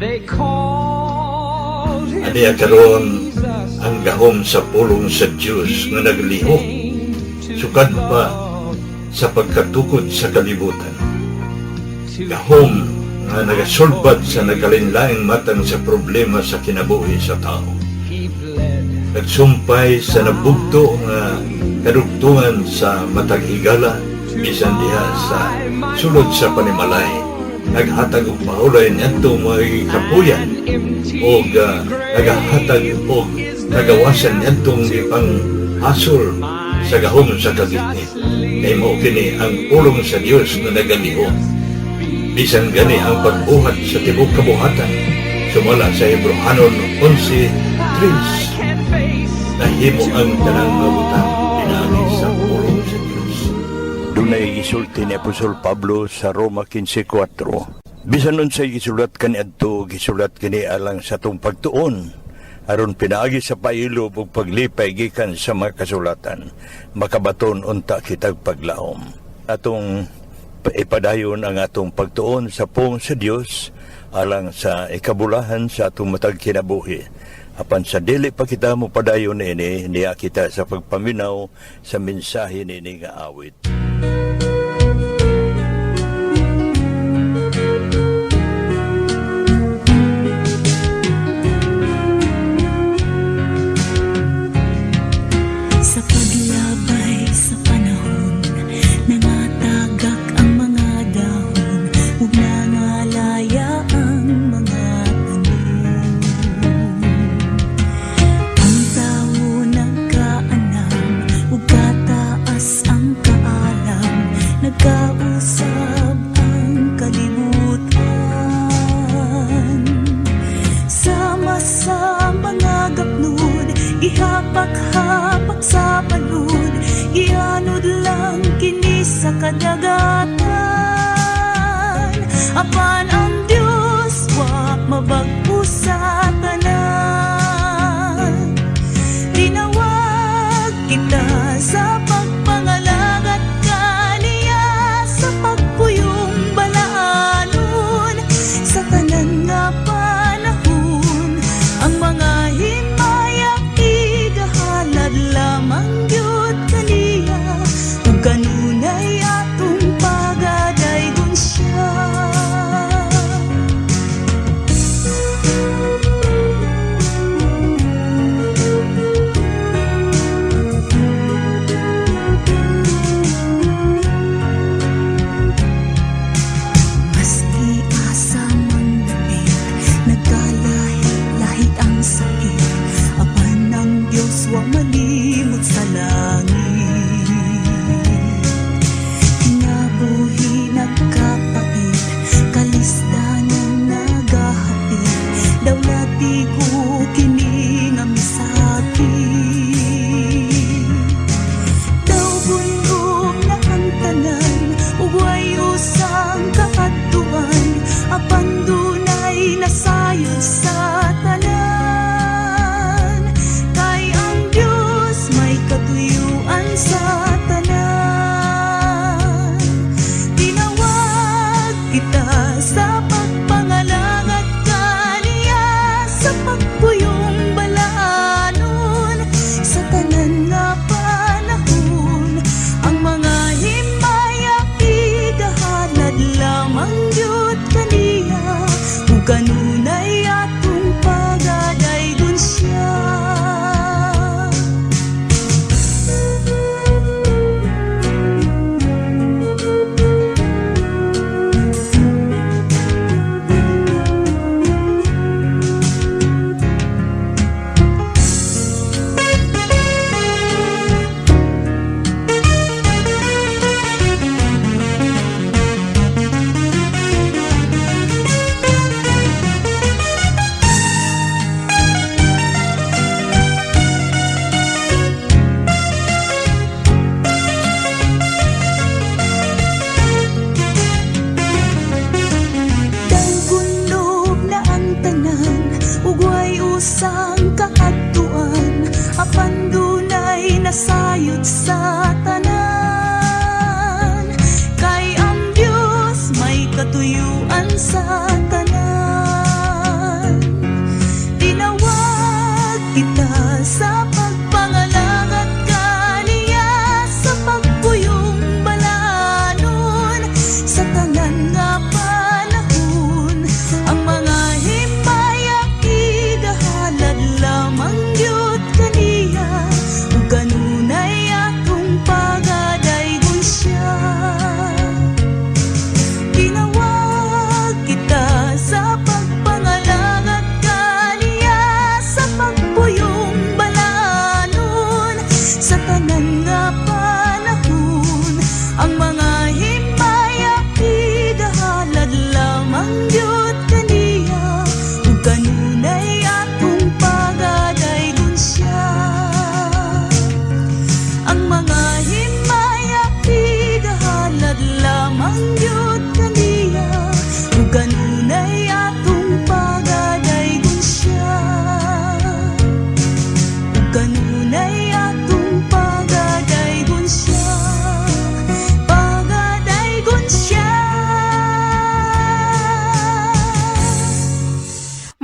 They called him Aniya karon Jesus. Ang gahom sa pulong sa Dios nga naglihok sukad pa sa pagkatukod sa kalibutan. Gahom nga nagasulbad sa nagkalainlaing matang sa problema sa kinabuhi sa tao. He bled. Nagsumpay sa nabugto nga kadugtungan sa matag higala bisan diha sa sulod sa panimalay. Naghatag og pahulay niadto mga kapuyan og nagahatag og kagawasan niadtong gipanghasol sa gahom sa kagitnit. Kay mao kini ang pulong sa Dios nga nagalihok. Bisan gani ang pagbuhat sa tibuok kabuhatan, sumala sa Hebrohanon 11:3, Can face nahimo ang tanang mga butang pinaagi sa pulong sa Dios. Dunay gisulti ni Apostol Pablo sa Roma 15:4. Bisan unsay gisulat kaniadto, gisulat kini alang sa atong pagtuon aron pinaagi sa pailob ug paglipay gikan sa mga kasulatan makabaton unta kitag paglaom. Atong ipadayon ang atong pagtuon sa pulong sa Dios alang sa ikabulahan sa atong matag kinabuhi. Apan sa dili pa kita mo padayon ini, niya kita sa pagpaminaw sa mensahe nini nga awit. Sa paglabay sa panahon, nangatagak ang mga dahon ug nangalaya ang mga tanom. Ang tawo nagkaanam ug kataas ang kaalam, nagkausab ang kalibutan. Sama sa mga gapnod, gihapak-hapak sa palud, gianod lang kini sa kadagatan. Apan ang Dios wa mabag-o sa tanan. Tinawag kita sa pagpangalagat kaniya, sa pagpuyong balaanon sa tanan nga panahon. Ang mga himaya igahalad lamang gyud kaniya ug kanunay atong.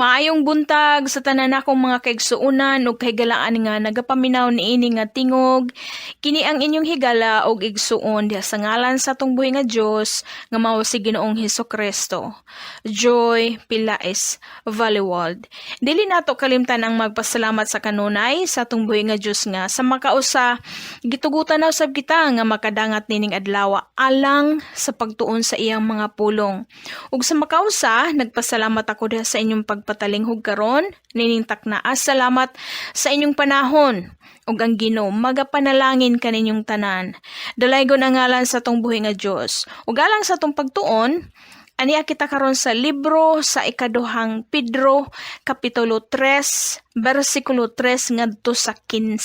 Maayong buntag sa tanan akong mga kaigsuonan ug kahigalaan nga nagapaminaw niini nga tingog. Kini ang inyong higala ug igsuon diha sa ngalan sa atong buhi nga Dios nga mao si Ginoong Hesus Kristo. Joy Pilaes Valleyworld. Dili nato kalimtan ang magpasalamat sa kanunay sa atong buhi nga Dios nga sa makausa gitugutan na usab kita nga makadangat nining adlaw alang sa pagtuon sa iyang mga pulong. Ug sa makausa, nagpasalamat ako diha sa inyong pagpatalinghog karon nining taknaa. Salamat sa inyong panahon ug ang Ginoo magapanalangin kaninyong tanan. Dalaygon ang ngalan sa atong buhi nga Dios. Ug alang sa atong pagtuon, aniya kita karon sa libro sa ikaduhang Pedro, kapitulo 3, bersikulo 3 ngadto sa 15.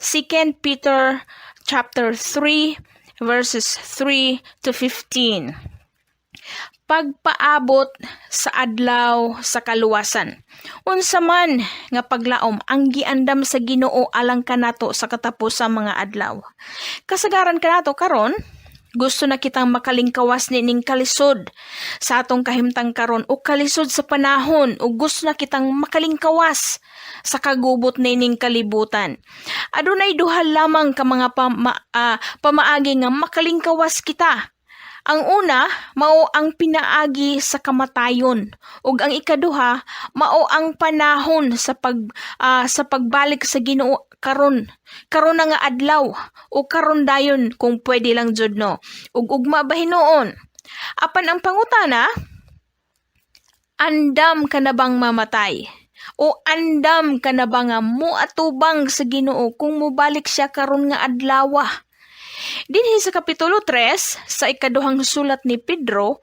2 Peter chapter 3 verses 3 to 15. Pagpaabot sa adlaw sa kaluwasan. Unsa man nga paglaom ang giandam sa Ginoo alang kanato sa katapusang mga adlaw? Kasagaran kanato karon, gusto na kitang makalingkawas nining kalisod sa atong kahimtang karon o kalisod sa panahon, o gusto na kitang makalingkawas sa kagubot nining kalibutan. Adunay duha lamang ka mga pamaagi nga makalingkawas kita. Ang una, mao ang pinaagi sa kamatayon, ug ang ikaduha, mao ang panahon sa pagbalik sa Ginoo karon. Karon na nga adlaw o karon dayon kung pwede lang jud, no. Ug ugma ba hinuon? Apan ang pangutana, andam ka na bang mamatay? O andam ka na ba nga moatubang sa Ginoo kung mobalik siya karon nga adlaw? Dinhi sa kapitulo 3 sa ikaduhang sulat ni Pedro,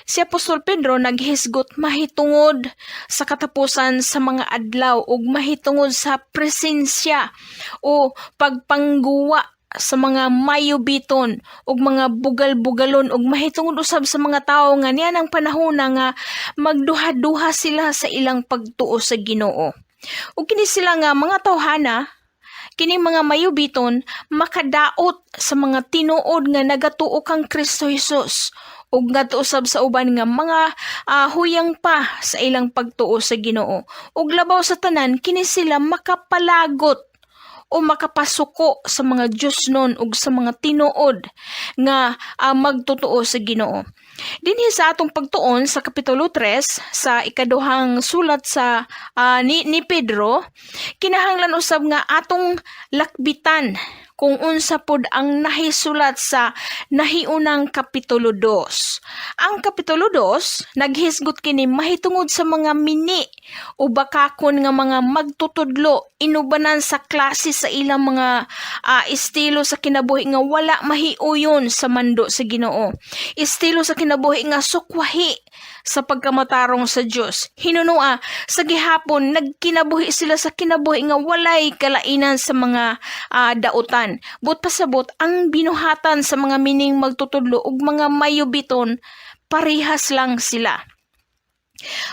si Apostol Pedro naghisgot mahitungod sa katapusan sa mga adlaw ug mahitungod sa presensya o pagpangguwa sa mga mayubiton ug mga bugal-bugalon ug mahitungod usab sa mga tawo nga niya ng panahon na nga magduha-duha sila sa ilang pagtuo sa Ginoo. Ug kini sila nga mga tawhana, kining mga mayubiton, makadaot sa mga tinuod nga nagatuo kang Kristo Jesus ug ngadto usab sa uban nga mga huyang pa sa ilang pagtuo sa Ginoo. Ug labaw sa tanan, kini sila makapalagot o makapasuko sa mga Diyosnon ug sa mga tinuod nga magtotoo sa Ginoo. Dinhi sa atong pagtuon sa kapitulo 3 sa ikaduhang sulat sa ni Pedro, kinahanglan usab nga atong lakbitan kung unsa pod ang nahisulat sa nahiunang kapitulo 2. Ang kapitulo 2 naghisgot kini mahitungod sa mga mini o bakakon nga mga magtutudlo inubanan sa klase sa ilang mga estilo sa kinabuhi nga wala mahiuyon sa mando sa Ginoo. Estilo sa kinabuhi nga sukwahi sa pagkamatarong sa Dios. Hinunua sa gihapon nagkinabuhi sila sa kinabuhi nga walay kalainan sa mga dautan. Buot pasabot, ang binuhatan sa mga mining magtutudlo ug mga mayubiton, parehas lang sila.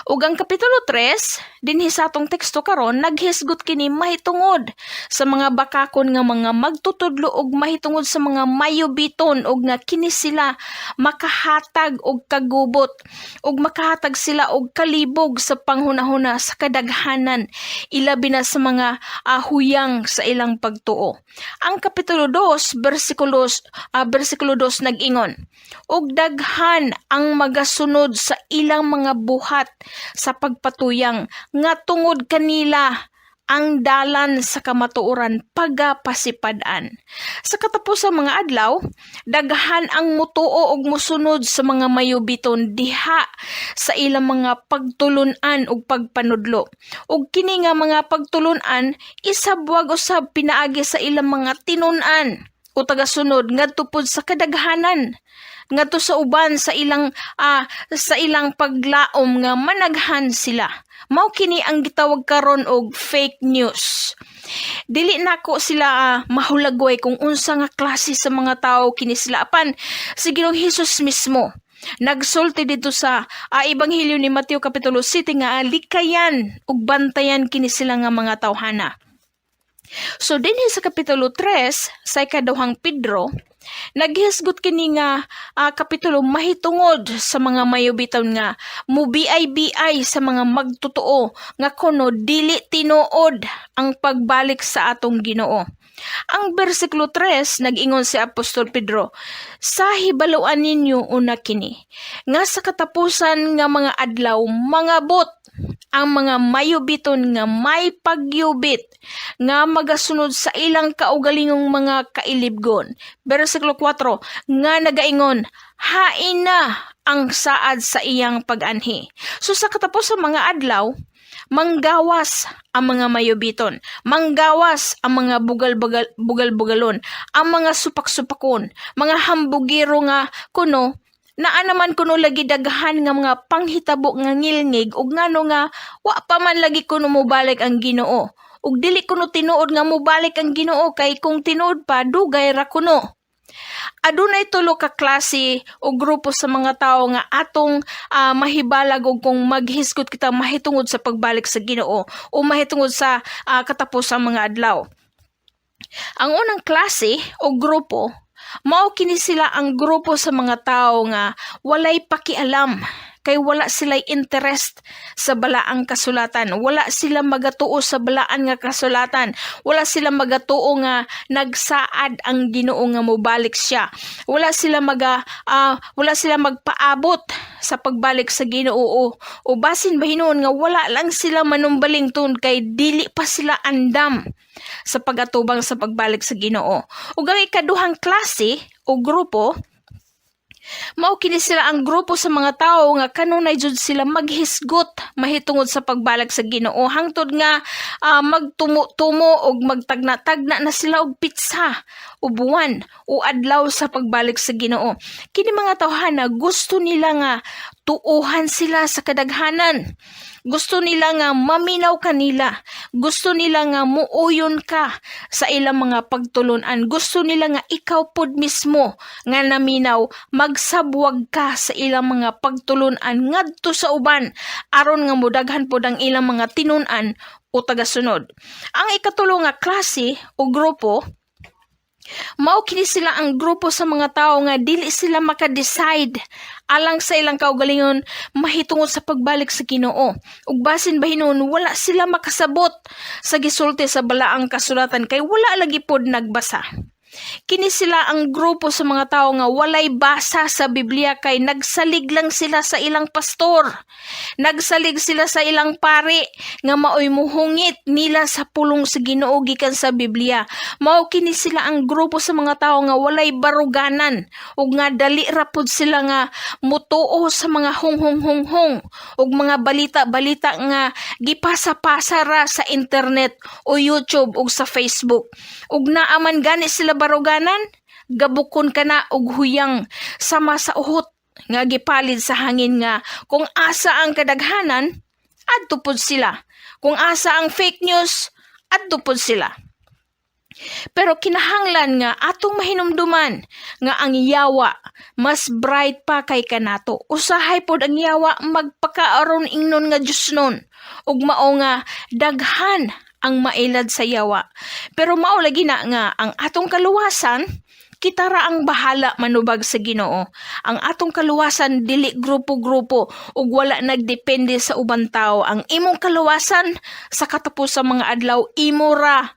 Ug ang kapitulo 3 dinhi sa atong teksto karon, naghisgot kini mahitungod sa mga bakakon nga mga magtutudlo ug mahitungod sa mga mayubiton, ug nga kini sila makahatag og kagubot ug makahatag sila og kalibog sa panghunahuna sa kadaghanan, ilabi na sa mga huyang sa ilang pagtuo. Ang kapitulo 2 bersikulo 2 nag-ingon, "Ug daghan ang magasunod sa ilang mga buhat sa pagpatuyang nga tungod kanila ang dalan sa kamatuoran pagapasipad-an." Sa katapusang mga adlaw, daghan ang mutuo og musunod sa mga mayubiton diha sa ilang mga pagtulun-an ug pagpanudlo. Ug kini nga mga pagtulun-an isabwag usab pinaagi sa ilang mga tinun-an o tagasunod ngadto pod sa kadaghanan, ngadto sa uban sa ilang paglaom nga managhan sila. Mao kini ang gitawag karon og fake news. Dili nako sila mahulagway kung unsa nga klase sa mga tawo kini sila, apan si Ginoong Hesus mismo nagsulti dito sa Ebanghelyo ni Mateo kapitulo 7 nga likayan ug bantayan kini sila nga mga tawhana. So dinhi sa kapitulo 3 sa ikaduhang Pedro, Naghisgot kini nga kapitulo mahitungod sa mga mayubiton nga mubiay-biay sa mga magtotoo nga kuno dili tinuod ang pagbalik sa atong Ginoo. Ang bersikulo 3, nag-ingon si Apostol Pedro, "Sa hibaluan ninyo una kini, nga sa katapusan nga mga adlaw mangabot ang mga mayubiton nga may pagyubit nga magasunod sa ilang kaugalingong mga kailibgon." Bersikulo 4, nga nagaingon, "Hain na ang saad sa iyang pag-anhi." So sa katapusan mga adlaw, manggawas ang mga mayubiton, manggawas ang mga bugal-bugal, bugal-bugalon, ang mga supak-supakon, mga hambugiro nga kuno naa naman kuno lagi daghan nga mga panghitabo nga ngilngig ug ngano nga wa pa man lagi kuno mobalik ang Ginoo. Ug dili kuno tinuod nga mobalik ang Ginoo kay kung tinuod pa, dugay ra kuno. Adunay tulo ka klase o grupo sa mga tawo nga atong mahibalag og kung maghisgot kita mahitungod sa pagbalik sa Ginoo o mahitungod sa katapusang mga adlaw. Ang unang klase o grupo, mao kini sila ang grupo sa mga tao nga walay pakialam kay wala sila interest sa balaang kasulatan. Wala sila magatuo sa balaan nga kasulatan. Wala sila magatuo nga nagsaad ang Ginoo nga mobalik siya. Wala sila magpaabot sa pagbalik sa Ginoo o basin ba hinuon nga wala lang sila manumbaling tungod kay dili pa sila andam sa pagatubang sa pagbalik sa Ginoo. Ug ang ikaduhang klase o grupo, mao kini sila ang grupo sa mga tawo nga kanunay jud sila maghisgot mahitungod sa pagbalik sa Ginoo hangtod nga magtumo-tumo og magtagna-tagna na sila og petsa o buwan o adlaw sa pagbalik sa Ginoo. Kini mga tawhana, gusto nila nga tuuhan sila sa kadaghanan. Gusto nila nga maminaw kanila. Gusto nila nga muuyon ka sa ilang mga pagtulunan. Gusto nila nga ikaw pod mismo nga naminaw, magsabwag ka sa ilang mga pagtulunan ngadto sa uban aron nga mudaghan pod ang ilang mga tinun-an o tagasunod. Ang ikatulo nga klase o grupo, mao kini sila ang grupo sa mga tao nga dili sila maka-decide alang sa ilang kaugalingon mahitungod sa pagbalik sa Ginoo. Ug basin ba hinuon wala sila makasabot sa gisulti sa balaang kasulatan kay wala lagi pod nagbasa. Kini sila ang grupo sa mga tao nga walay basa sa Biblia kay nagsalig lang sila sa ilang pastor. Nagsalig sila sa ilang pari nga maoy muhungit nila sa pulong sa Ginoo gikan sa Biblia. Mao kini sila ang grupo sa mga tao nga walay baruganan ug nga dali ra pud sila nga mutuo sa mga hunghong-hunghong ug mga balita-balita nga gipasa-pasa ra sa internet o YouTube ug sa Facebook. Ug naa man gani sila baruganan, gabukon ka na og huyang sama sa uhot nga gipalid sa hangin nga kung asa ang kadaghanan, adto pud sila. Kung asa ang fake news, adto pud sila. Pero kinahanglan nga atong mahinumduman nga ang yawa mas bright pa kay kanato. Usahay pod ang yawa magpakaaron ingnon nga Diyos nun. Ug mao nga daghan ang mailad sa yawa. Pero mao lagi na nga ang atong kaluwasan, kita ra ang bahala manubag sa Ginoo. Ang atong kaluwasan dili grupo-grupo ug wala nagdepende sa ubang tao. Ang imong kaluwasan sa katapos sa mga adlaw, imo ra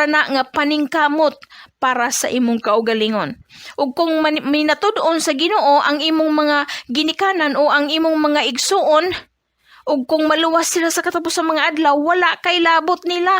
na nga paningkamot para sa imong kaugalingon. Ug kung minatud-on sa Ginoo ang imong mga ginikanan o ang imong mga igsuon, ug kung maluwas sila sa katapos sa mga adlaw, wala kay labot nila.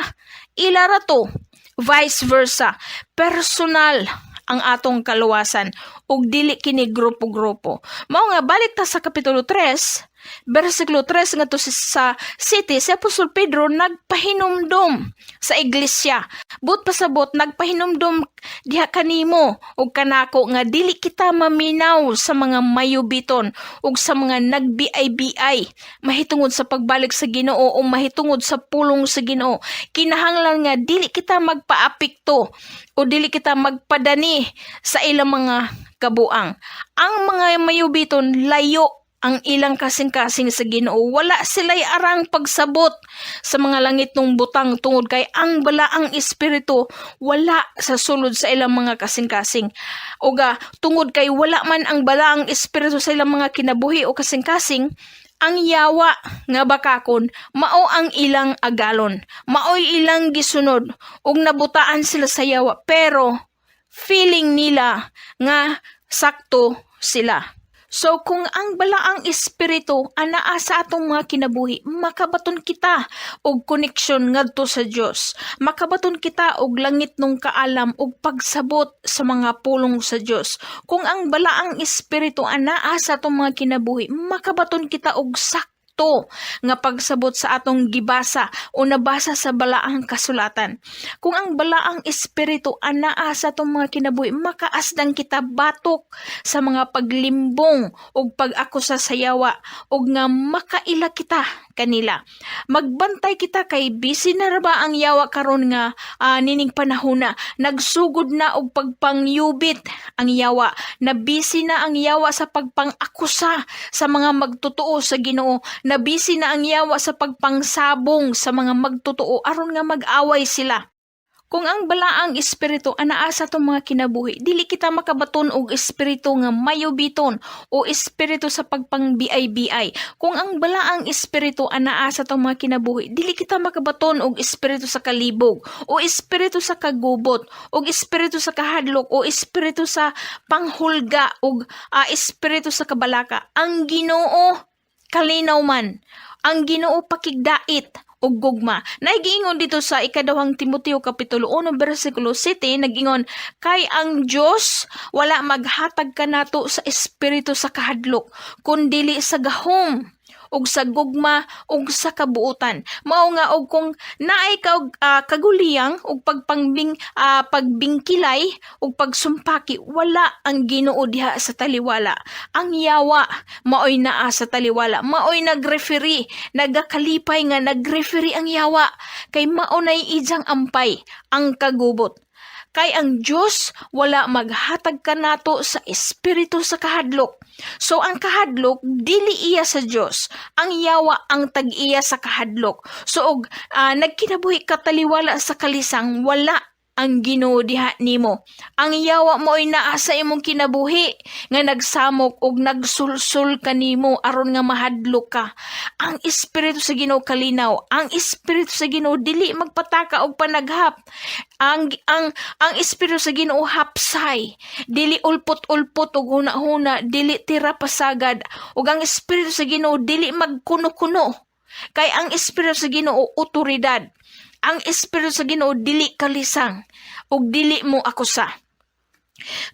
Ila ra to. Vice versa. Personal ang atong kaluwasan ug dili kini grupo-grupo. Mao nga balik ta sa kapitulo 3, bersikulo 3 ngadto sa 7, si Apostol Pedro nagpahinumdom sa iglesia. But pasabot, nagpahinumdom diha kanimo ug kanako nga dili kita maminaw sa mga mayubiton ug sa mga nagbiay-biay mahitungod sa pagbalik sa Ginoo o mahitungod sa pulong sa Ginoo. Kinahanglan nga dili kita magpaapekto o dili kita magpadani sa ilang mga kabuang. Ang mga mayubiton, layo Ang ilang kasing-kasing sa Ginoo. Wala sila'y arang pagsabot sa mga langitnong butang tungod kay ang balaang espiritu wala sa sulod sa ilang mga kasing-kasing. Uga tungod kay wala man ang balaang espiritu sa ilang mga kinabuhi o kasing-kasing, ang yawa nga bakakon mao ang ilang agalon, maoy ilang gisunod ug nabutaan sila sa yawa, pero feeling nila nga sakto sila. So kung ang balaang espiritu anaa sa atong mga kinabuhi, makabaton kita og koneksyon ngadto sa Dios. Makabaton kita og langitnong kaalam ug pagsabot sa mga pulong sa Dios. Kung ang balaang espiritu anaa sa atong mga kinabuhi, makabaton kita og sakto nga pagsabot sa atong gibasa o nabasa sa balaang kasulatan. Kung ang balaang espiritu anaa sa atong mga kinabuhi, makaasdang kita batok sa mga paglimbong ug pag-akusa sa yawa ug nga makaila kita kanila. Magbantay kita kay busy na ra ba ang yawa karon nga nining panahona. Nagsugod na og pagpangyubit ang yawa. Na busy na ang yawa sa pagpang-akusa sa mga magtotoo sa Ginoo. Na busy na ang yawa sa pagpangsabong sa mga magtotoo aron nga mag-away sila. Kung ang balaang espiritu anaa sa atong mga kinabuhi, dili kita makabaton og espiritu nga mayubiton o espiritu sa pagpang-BI-BI. Kung ang balaang espiritu anaa sa atong mga kinabuhi, dili kita makabaton og espiritu sa kalibog o espiritu sa kagubot o espiritu sa kahadlok o espiritu sa panghulga o espiritu sa kabalaka. Ang Ginoo kalinaw man. Ang Ginoo pakigdait ug gugma. Naigiingon dito sa ikaduhang Timoteo kapitulo 1 bersikulo 7, nagingon kay ang Dios wala maghatag kanato sa espiritu sa kahadlok, kundili sa gahom ug sa gugma ug sa kabuotan. Mao nga og kung naay ka og kaguliyang ug pagpangbing pagbingkilay ug pagsumpaki, wala ang Ginoo diha sa taliwala. Ang yawa maoy naa sa taliwala, maoy nagreferee, nagakalipay nga nagreferee ang yawa kay mao nay ijang ampay ang kagubot. Kay ang Dios wala maghatag kanato sa espiritu sa kahadlok. So ang kahadlok dili iya sa Dios. Ang yawa ang tag-iya sa kahadlok. So og nagkinabuhi ka taliwala sa kalisang, wala ang Ginoo diha nimo. Ang yawa mo'y naa sa imong kinabuhi nga nagsamok og nagsulsul kanimo aron nga mahadlok ka. Ang espiritu sa Ginoo kalinaw. Ang espiritu sa Ginoo dili magpataka og panaghap. Ang espiritu sa Ginoo hapsay, dili ulpot-ulpot og huna-huna, dili tira pasagad. Ug ang espiritu sa Ginoo dili magkuno-kuno. Kay ang espiritu sa Ginoo otoridad. Ang espiritu sa Ginoo dili kalisang ug dili mo akusa.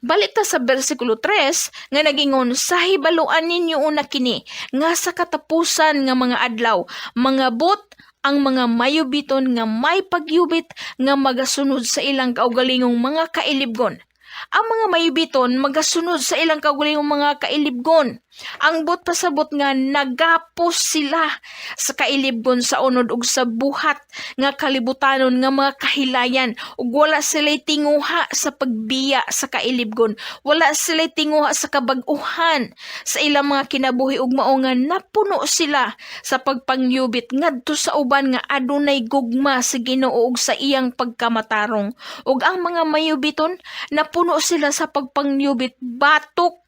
Balik ta sa bersikulo 3 nga nagingon, "Sa hibaluan ninyo una kini nga sa katapusan nga mga adlaw mangabot ang mga mayubiton nga may pagyubit nga magasunod sa ilang kaugalingong mga kailibgon." Ang mga mayubiton magasunod sa ilang kaugalingong mga kailibgon. Ang buot pasabot nga nagapos sila sa kailibgon sa unod ug sa buhat nga kalibutanon nga mga kahilayan, ug wala sila'y tinguha sa pagbiya sa kailibgon. Wala sila'y tinguha sa kabag-uhan sa ilang mga kinabuhi, ug mao nga napuno sila sa pagpangyubit ngadto sa uban nga adunay gugma sa Ginoo ug sa iyang pagkamatarong. Ug ang mga mayubiton, napuno sila sa pagpangyubit batok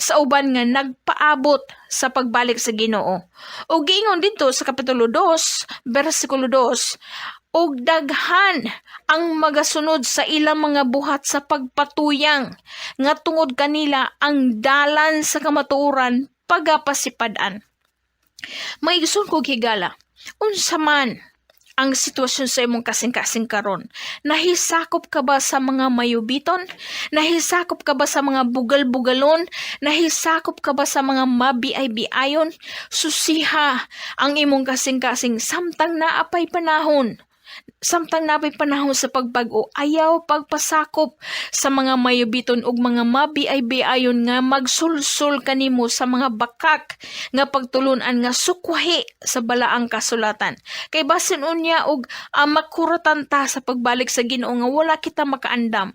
sa uban nga nagpaabot sa pagbalik sa Ginoo. Ug giingon didto sa kapitulo 2, bersikulo 2, ug daghan ang magasunod sa ilang mga buhat sa pagpatuyang nga tungod kanila ang dalan sa kamatuoran pagapasipad-an. Mga igsoon kog higala, unsa man ang sitwasyon sa imong kasing-kasing karon? Nahisakop ka ba sa mga mayubiton? Nahisakop ka ba sa mga bugal-bugalon? Nahisakop ka ba sa mga mabiay-biayon? Susiha ang imong kasing-kasing samtang naapay panahon. Samtang napay panahon sa pagbag-o, ayaw pagpasakop sa mga mayubiton ug mga mabiay-biayon nga magsulsul kanimo sa mga bakak nga pagtulunan nga sukwahi sa balaang kasulatan. Kay basin unya og makuratan ta sa pagbalik sa Ginoo nga wala kita makaandam.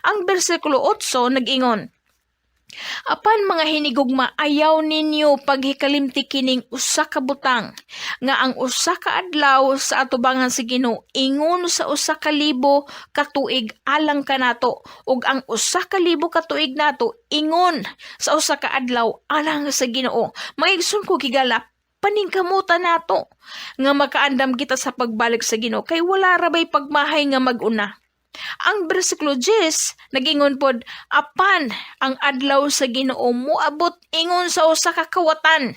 Ang bersikulo 8 nag-ingon, Apan mga hinigugma, ayaw ninyo paghikalimti kining usa ka butang nga ang usa ka adlaw sa atubangan sa Ginoo ingon sa 1,000 ka tuig alang kanato, ug ang 1,000 ka tuig nato ingon sa usa ka adlaw alang sa Ginoo. Mga igsoon ko higala, paningkamutan nato nga makaandam kita sa pagbalik sa Ginoo kay wala ra bay pagmahay nga mag-una. Ang bersikulo 10 nagingon pod, apan ang adlaw sa Ginoo moabot ingon sa usa ka kawatan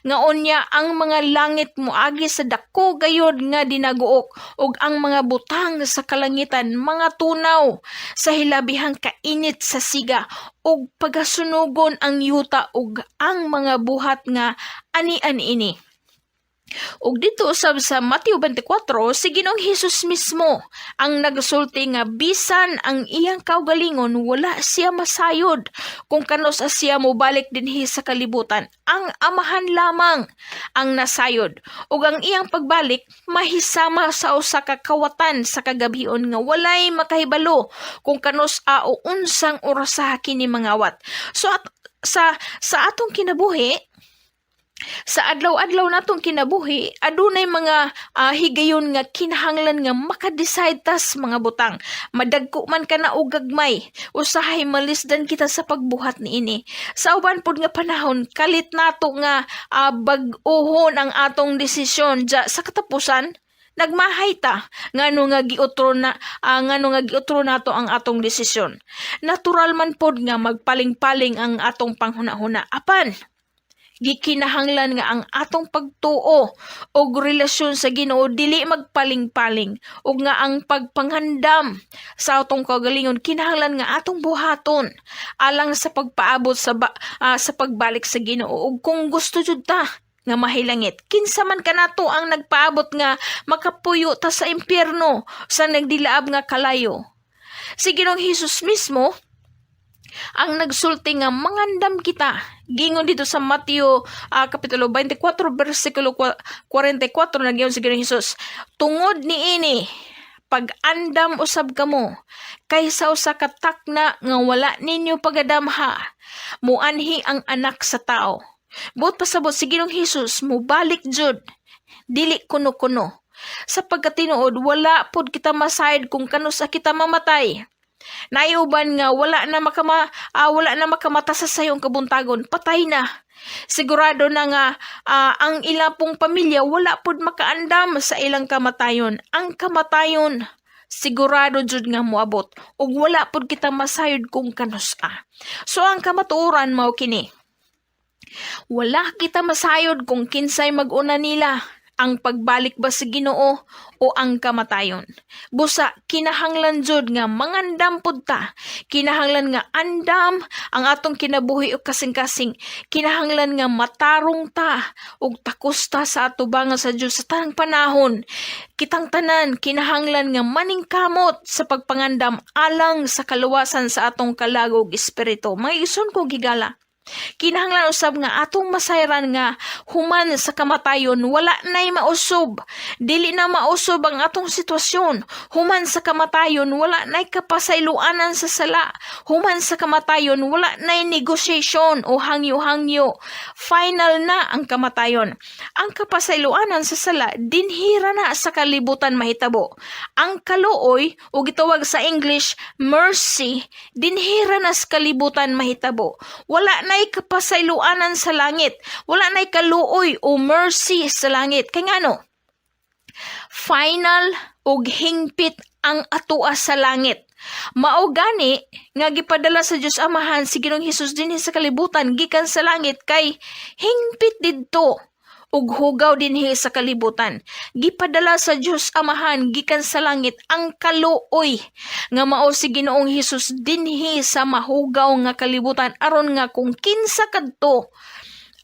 nga unya ang mga langit moagi sa dako gayod nga dinaguok ug ang mga butang sa kalangitan mga tunaw sa hilabihang kainit sa siga, ug pagasunugon ang yuta ug ang mga buhat nga anian ini. Ug dito usab sa Mateo 24, si Ginoong Hesus mismo ang nagsulti nga bisan ang iyang kaugalingon, wala siya masayod kung kanus-a siya mobalik dinhi sa kalibutan. Ang Amahan lamang ang nasayod, ug ang iyang pagbalik mahisama sa usa ka kawatan sa kagabhion nga walay makahibalo kung kanus-a o unsang orasa kini mangawat. So at sa atong kinabuhi, sa adlaw-adlaw natong kinabuhi, adunay mga higayon nga kinahanglan nga maka-decide tas mga butang. Madagko man kana og gagmay, usahay malisdan kita sa pagbuhat niini. Sa uban pod nga panahon, kalit nato nga bag-ohon ang atong desisyon. Ja, sa katapusan, nagmahay ta ngano nga giutro nato ang atong desisyon. Natural man pod nga magpaling-paling ang atong panghuna-huna. Apan gikinahanglan nga ang atong pagtuo og relasyon sa Ginoo dili magpaling-paling, ug nga ang pagpangandam sa atong kaugalingon kinahanglan nga atong buhaton alang sa pagpaabot sa pagbalik sa Ginoo ug kung gusto jud ta nga mahilangit. Kinsa man kanato ang nagpaabot nga makapuyo ta sa impyerno, sa nagdilaab nga kalayo? Si Ginoong Hesus mismo ang nagsulti nga mangandam kita. Gingon dito sa Mateo kapitulo 24 bersikulo 44, nagyon si Ginoong Hesus, "Tungod niini pag-andam usab kamo, kay sa usa ka takna nga wala ninyo pagadamha, muanhi ang Anak sa Tao." Buot pasabot, si Ginoong Hesus mubalik jud, dili kuno-kuno. Sa pagkatinuod, wala pod kita masayod kung kanus-a kita mamatay. Naay uban nga wala na makamata sa sayong kabuntagon, patay na. Sigurado na nga ang ilang pong pamilya wala pod makaandam sa ilang kamatayon. Ang kamatayon sigurado jud nga moabot ug wala pod kita masayod kung kanus-a. So ang kamatuoran mao kini. Wala kita masayod kung kinsay mag-una nila, ang pagbalik ba sa Ginoo o ang kamatayon. Busa kinahanglan jud nga mangandam pud ta. Kinahanglan nga andam ang atong kinabuhi ug kasing-kasing. Kinahanglan nga matarong ta ug takos ta sa atubangan sa Dios sa tanang panahon. Kitang tanan kinahanglan nga maningkamot sa pagpangandam alang sa kaluwasan sa atong kalag ug espiritu. Mga igsoon ko higala, kinahanglan usab nga atong masayran nga human sa kamatayon wala na'y mausob. Dili na mausob ang atong sitwasyon. Human sa kamatayon, wala na'y kapasayloanan sa sala. Human sa kamatayon, wala na'y negosyasyon o hangyo-hangyo. Final na ang kamatayon. Ang kapasayloanan sa sala dinhira na sa kalibutan mahitabo. Ang kaluoy o gitawag sa English mercy, dinhira na sa kalibutan mahitabo. Wala na'y kapasayloanan sa langit. Wala na'y kaluoy o mercy sa langit. Kay ngano? Final ug hingpit ang atoa sa langit. Mao gani nga gipadala sa Dios Amahan si Ginoong Hesus dinhi sa kalibutan gikan sa langit kay hingpit didto ug hugaw dinhi sa kalibutan. Gipadala sa Dios Amahan gikan sa langit ang kaluoy nga mao si Ginoong Hesus dinhi sa mahugaw nga kalibutan aron nga kung kinsa kadto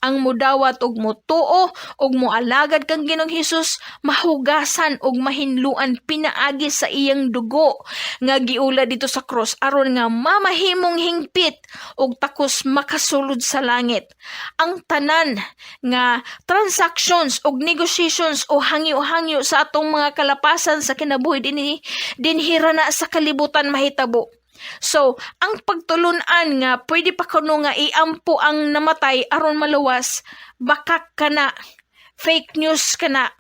ang mudawat og mutuo og moalagad kang Ginoong Hesus, mahugasan og mahinluan pinaagi sa iyang dugo nga giula dito sa cross aron nga mamahimong hingpit og takos makasulod sa langit. Ang tanan nga transactions og negotiations o hangyo-hangyo sa atong mga kalapasan sa kinabuhi dinhi, dinhira na sa kalibutan mahitabo. So, ang pagtulunan nga pwede pa kuno nga iampo ang namatay aron maluwas, bakak kana, fake news kana.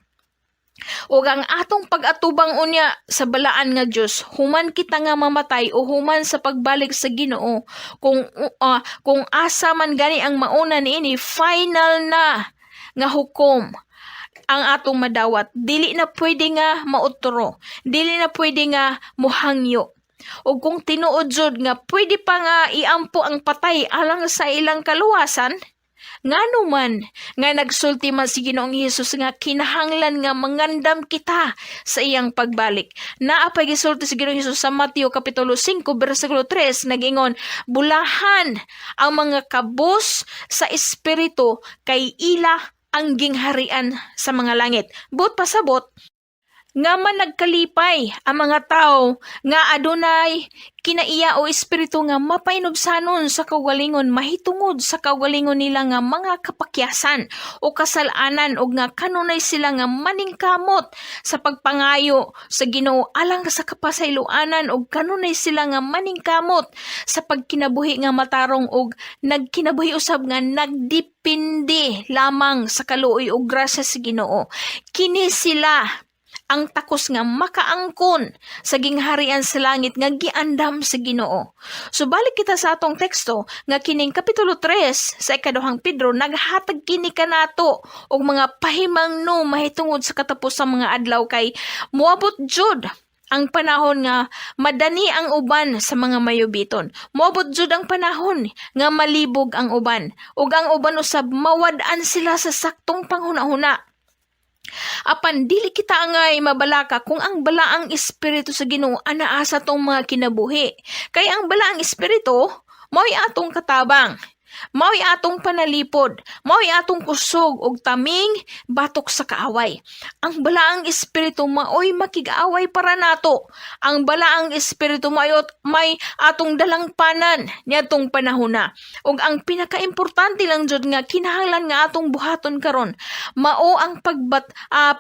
Ug ang atong pag-atubang unya sa balaan nga Dios, human kita nga mamatay o human sa pagbalik sa Ginoo, kung asa man gani ang mauna niini, final na nga hukom ang atong madawat. Dili na pwede nga mautro, dili na pwede nga muhangyo. O kung tinuod jud nga pwede pa nga iampo ang patay alang sa ilang kaluwasan, ngano man nga nagsulti man si Ginoong Hesus nga kinahanglan nga mangandam kita sa iyang pagbalik? Naa pay gisulti si Ginoong Hesus sa Mateo kapitulo 5 bersikulo 3, nagingon, "Bulahan ang mga kabos sa espiritu, kay ila ang gingharian sa mga langit." Buot pasabot, nga man nagkalipay ang mga tao nga adunay kinaiya o espiritu nga mapainubsanon sa kaugalingon mahitungod sa kaugalingon nila nga mga kapakyasan o kasalanan, og nga kanunay sila nga maningkamot sa pagpangayo sa Ginoo alang sa kapasayloanan, og kanunay sila nga maningkamot sa pagkinabuhi nga matarong og nagkinabuhi usab nga nagdepende lamang sa kaluoy og grasya sa Ginoo. Kini sila ang takos nga makaangkon sa gingharian sa langit nga giandam sa Ginoo. So balik kita sa atong teksto nga kining kapitulo 3 sa ikaduhang Pedro, naghatag kini kanato og mga pahimangno mahitungod sa katapos sa mga adlaw, kay moabot jud ang panahon nga madani ang uban sa mga mayubiton. Moabot jud ang panahon nga malibog ang uban. Ug ang uban usab, mawad-an sila sa saktong panghuna-huna. Apan dili kita angay mabalaka kung ang balaang espiritu sa Ginoo anaa sa atong mga kinabuhi. Kay ang balaang espiritu mao'y atong katabang, mao'y atong panalipod, mao'y atong kusog og taming batok sa kaaway. Ang balaang espiritu mao'y makig-away para nato. Ang balaang espiritu mao'y may atong dalangpanan niadtong panahona. Ug ang pinakaimportante lang jud nga kinahanglan nga atong buhaton karon mao ang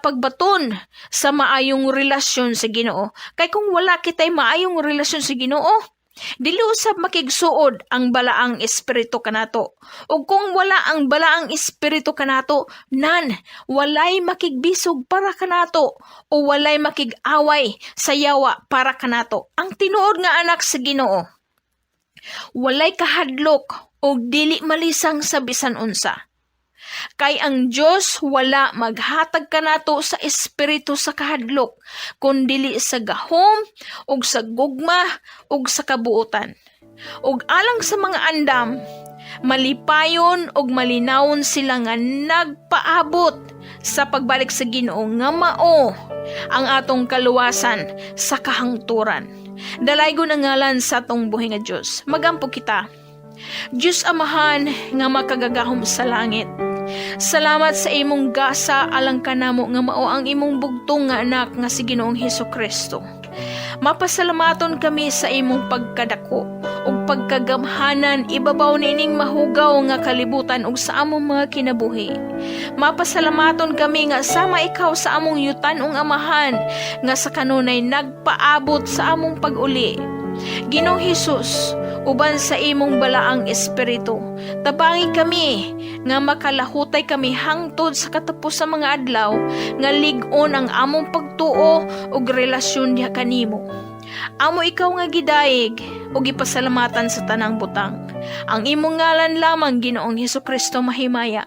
pagbaton sa maayong relasyon sa Ginoo. Kay kung wala kitay maayong relasyon sa Ginoo, dili usab makigsuod ang balaang espiritu kanato. Ug kung wala ang balaang espiritu kanato, nan walay makigbisog para kanato o walay makig-away sa yawa para kanato. Ang tinuod nga anak sa Ginoo, walay kahadlok og dili malisang sa bisan unsa. Kay ang Dios wala maghatag kanato sa espiritu sa kahadlok, kundili sa gahom ug sa gugma ug sa kabuotan. Ug alang sa mga andam, malipayon ug malinawon sila nga nagpaabot sa pagbalik sa Ginoo nga mao ang atong kaluwasan sa kahangturan. Dalaygon ang ngalan sa atong buhi nga Dios. Magampo kita. Diyos Amahan nga makagagahom sa langit, salamat sa imong gasa alang kanamo nga mao ang imong bugtong nga anak nga si Ginoong Hesus Kristo. Mapasalamaton kami sa imong pagkadako ug pagkagamhanan ibabaw niining mahugaw nga kalibutan ug sa among mga kinabuhi. Mapasalamaton kami nga sama ikaw sa among yutan-ong Amahan nga sa kanunay nagpaabot sa among pag-uli. Ginoong Hesus, uban sa imong balaang espiritu, tabangi kami nga makalahutay kami hangtod sa katapos sa mga adlaw nga lig-on ang among pagtuo ug relasyon diha kanimo. Amo ikaw nga gidayeg ug gipasalamatan sa tanang butang. Ang imong ngalan lamang, Ginoong Hesus Kristo, mahimaya.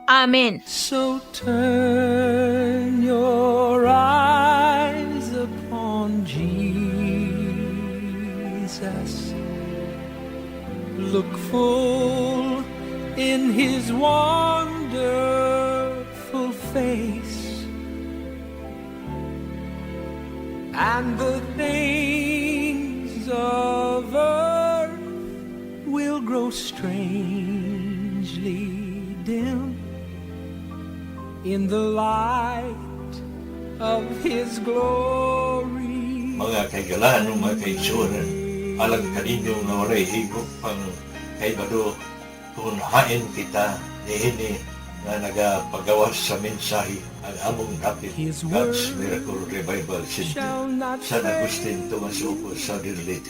Amen. So turn your eyes upon Jesus. Look full in his wonderful face, and the things of earth will grow strangely dim in the light of his glory. Mga kahigalaan o mga kaigsuonan, alang kaninyo nga walay higop pang kaibalo kung hain kita niini nga nagapagawas sa mensahe ang among dapit His God's word Miracle Revival Center, shall not San Agustin, Tomas Opo, Southern Leyte.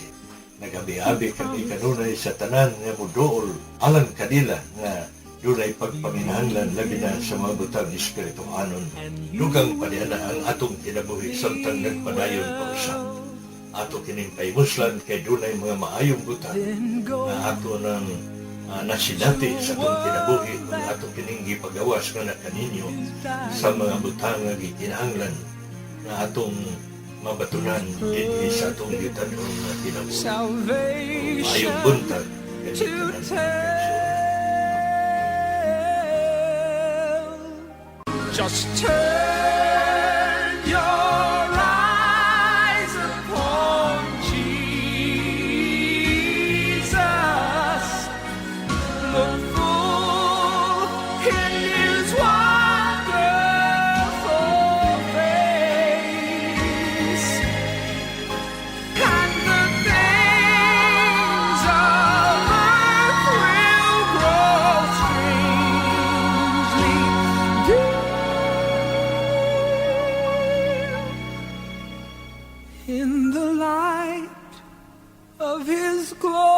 Nagabi-abi kami kanunay sa tanan nga muduol alang kanila nga dunay pagpanginahanglan, labi na sa mga butang espirituhanon. Dugang pa niya na ang atong kinabuhi samtang nagpadayon pa usab. Ato kining pahimuslan kay dunay mga maayong butang nga ato nang nasinati sa atong kinabuhi kung ato kining gipagawas nga na kaninyo sa mga butang nga gikinahanglan nga atong mabatunan dinhi sa atong yutanong nga kinabuhi. Salvation Maayong buntag to kaninyong tanan. tell. Just turn your eyes upon Jesus. Look full in His wonderful face, and the things of earth will grow strangely dim in the light of His glory.